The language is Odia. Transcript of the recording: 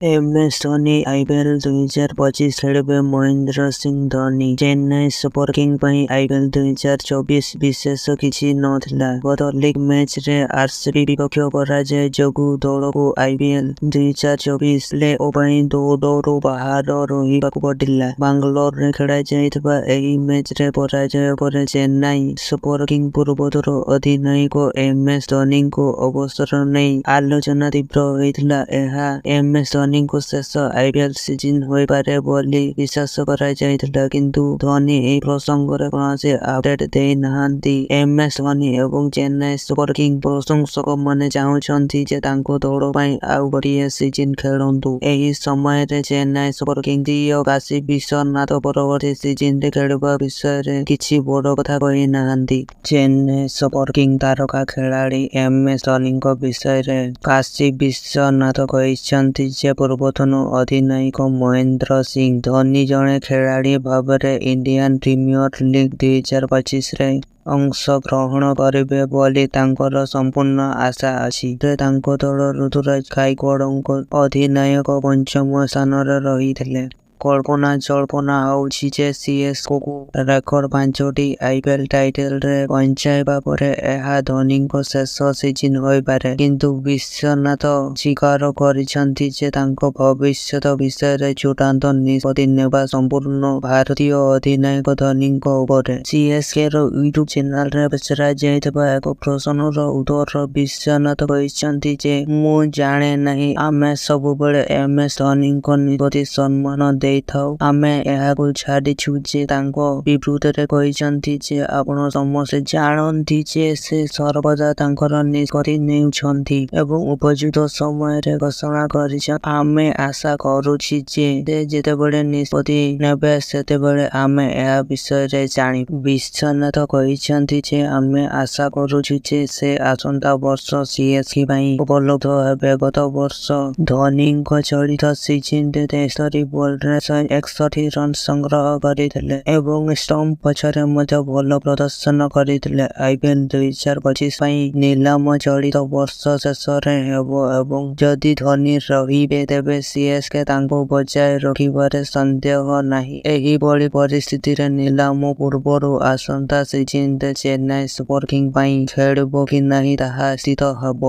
ଏମ୍.ଏସ୍. ଧୋନି ଆଇପିଏଲ୍ 2025 ଖେଳିବେ ମହେନ୍ଦ୍ର ସିଂ ଧୋନି। ଚେନ୍ନାଇ ସୁପର କିଙ୍ଗ୍ସ ପାଇଁ ଆଇପିଏଲ୍ 2024 ବିଶେଷ କିଛି ନ ଥିଲା। ଗତ ଲିଗ୍ ମ୍ୟାଚ୍‌ରେ ଆରସିବି ବିପକ୍ଷ ପରାଜୟ ଯୋଗୁଁ ଦଳକୁ ଆଇପିଏଲ୍ 2024 ପ୍ଲେ-ଅଫ୍ ପାଇଁ ଦୌଡ଼ରୁ ବାହାର ରହିବାକୁ ପଡ଼ିଲା। ବାଙ୍ଗାଲୋରରେ ଖେଳାଯାଇଥିବା ଏହି ମ୍ୟାଚ୍‌ରେ ପରାଜୟ ପରେ ଚେନ୍ନାଇ ସୁପର କିଙ୍ଗ୍ସ ପୂର୍ବତନ ଅଧିନାୟକ ଏମ୍.ଏସ୍. ଧୋନିଙ୍କ ଅବସର ନେଇ ଆଲୋଚନା ତୀବ୍ର ହୋଇଥିଲା। ଏହା ଏମ୍.ଏସ୍. ଧୋନିଙ୍କ ଶେଷ ଆଇପିଏଲ୍ ସିଜନ୍ ହୋଇପାରେ ବୋଲି ବିଶ୍ୱାସ କରାଯାଉଥିଲା, କିନ୍ତୁ ଧୋନି ଏହି ପ୍ରସଙ୍ଗରେ କୌଣସି ଅପଡେଟ୍ ଦେଇନାହାଁନ୍ତି। ଏମ୍.ଏସ୍. ଧୋନି ଏବଂ ଚେନ୍ନାଇ ସୁପର କିଙ୍ଗ୍ସ ପ୍ରଶଂସକମାନେ ଚାହୁଁଛନ୍ତି ଯେ ତାଙ୍କ ଦଳ ପାଇଁ ଆଉ ଗୋଟିଏ ସିଜନ୍ ଖେଳନ୍ତୁ। ଏହି ସମୟରେ Chennai Super Kings CEO Kashi Vishwanath ପରବର୍ତ୍ତୀ ସିଜନରେ ଖେଳିବା ବିଷୟରେ କିଛି ବଡ଼ କଥା କହିନାହାଁନ୍ତି। ଚେନ୍ନାଇ ସୁପର କିଙ୍ଗ୍ସ ତାରକା ଖେଳାଳି ଏମ୍.ଏସ୍. ଧୋନିଙ୍କ ବିଷୟରେ କାଶୀ ବିଶ୍ୱନାଥ କହିଛନ୍ତି ଯେ ପୂର୍ବତନ ଅଧିନାୟକ ମହେନ୍ଦ୍ର ସିଂ ଧୋନି ଜଣେ ଖେଳାଳି ଭାବରେ ଇଣ୍ଡିଆନ୍ ପ୍ରିମିୟର ଲିଗ୍ 2025ରେ ଅଂଶଗ୍ରହଣ କରିବେ ବୋଲି ତାଙ୍କର ସମ୍ପୂର୍ଣ୍ଣ ଆଶା ଅଛି। ରେ ତାଙ୍କ ଦଳ ଋତୁରାଜ ଗାଇକୱାଡଙ୍କ ଅଧିନାୟକ ପଞ୍ଚମ ସ୍ଥାନରେ ରହିଥିଲେ। କଳ୍ପନାଜଳ୍ପନା ହେଉଛି ଯେ ସିଏସକେକୁ ରେକର୍ଡ ପାଞ୍ଚଟି ଆଇପିଏଲ୍ ଟାଇଟଲରେ ପହଞ୍ଚାଇବା ପରେ ଏହା ଧୋନିଙ୍କ ଶେଷ ସିଜନ୍ ହୋଇପାରେ। କିନ୍ତୁ ବିଶ୍ୱନାଥ ସ୍ୱୀକାର କରିଛନ୍ତି ଯେ ତାଙ୍କ ଭବିଷ୍ୟତ ବିଷୟରେ ଚୂଡ଼ାନ୍ତ ନିଷ୍ପତ୍ତି ନେବା ସମ୍ପୂର୍ଣ୍ଣ ଭାରତୀୟ ଅଧିନାୟକ ଧୋନିଙ୍କ ଉପରେ। ସିଏସକେର ୟୁଟ୍ୟୁବ୍ ଚ୍ୟାନେଲରେ ପଚରାଯାଇଥିବା ଏକ ପ୍ରଶ୍ନର ଉତ୍ତରରେ ବିଶ୍ୱନାଥ କହିଛନ୍ତି ଯେ ମୁଁ ଜାଣେ ନାହିଁ, ଆମେ ସବୁବେଳେ ଏମ୍.ଏସ୍. ଧୋନିଙ୍କ ନିଷ୍ପତ୍ତିକୁ ସମ୍ମାନ ଦେଇଥାଉ। ଆମେ ଏହାକୁ ଛାଡିଛୁ ସେ ତାଙ୍କ ବିବୃତ୍ତିରେ କହିଛନ୍ତି ଯେ ଆପଣ ସମସ୍ତେ ଜାଣନ୍ତି ଯେ ସେ ସର୍ବଦା ତାଙ୍କର ନିଷ୍ପତ୍ତି ନେଉଛନ୍ତି ଏବଂ ଉପଯୁକ୍ତ ସମୟରେ ଘୋଷଣା କରିଛନ୍ତି। ଆମେ ଆଶା କରୁଛୁ ଯେ ସେ ଯେତେବେଳେ ନିଷ୍ପତ୍ତି ନେବେ ସେତେବେଳେ ଆମେ ଏହା ବିଷୟରେ ଜାଣିବୁ। ବିଶ୍ୱନାଥ କହିଛନ୍ତି ଯେ ଆମେ ଆଶା କରୁଛୁ ଯେ ସେ ଆସନ୍ତା ବର୍ଷ ସିଏସକେ ପାଇଁ ଉପଲବ୍ଧ ହେବେ। ଗତ ବର୍ଷ ଧୋନିଙ୍କ ଚଳିତ ସିଜନରେ 73 ବଲରେ 161 ରନ୍ ସଂଗ୍ରହ କରିଥିଲେ ଏବଂ ଷ୍ଟମ୍ପ ପଛରେ ମଧ୍ୟ ଭଲ ପ୍ରଦର୍ଶନ କରିଥିଲେ। ଆଇପିଏଲ୍ 2025 ପାଇଁ ନିଲାମ ଚଳିତ ବର୍ଷ ଶେଷରେ ହେବ ଏବଂ ଯଦି ଧୋନି ରହିବେ ତେବେ ସିଏସକେ ତାଙ୍କୁ ବଜାୟ ରଖିବାରେ ସନ୍ଦେହ ନାହିଁ। ଏହିଭଳି ପରିସ୍ଥିତିରେ ନିଲାମ ପୂର୍ବରୁ ଆସନ୍ତା ସିଜନରେ ଚେନ୍ନାଇ ସୁପର କିଙ୍ଗ୍ସ ପାଇଁ ଖେଳିବ କି ନାହିଁ ତାହା ସ୍ଥିର ହେବ।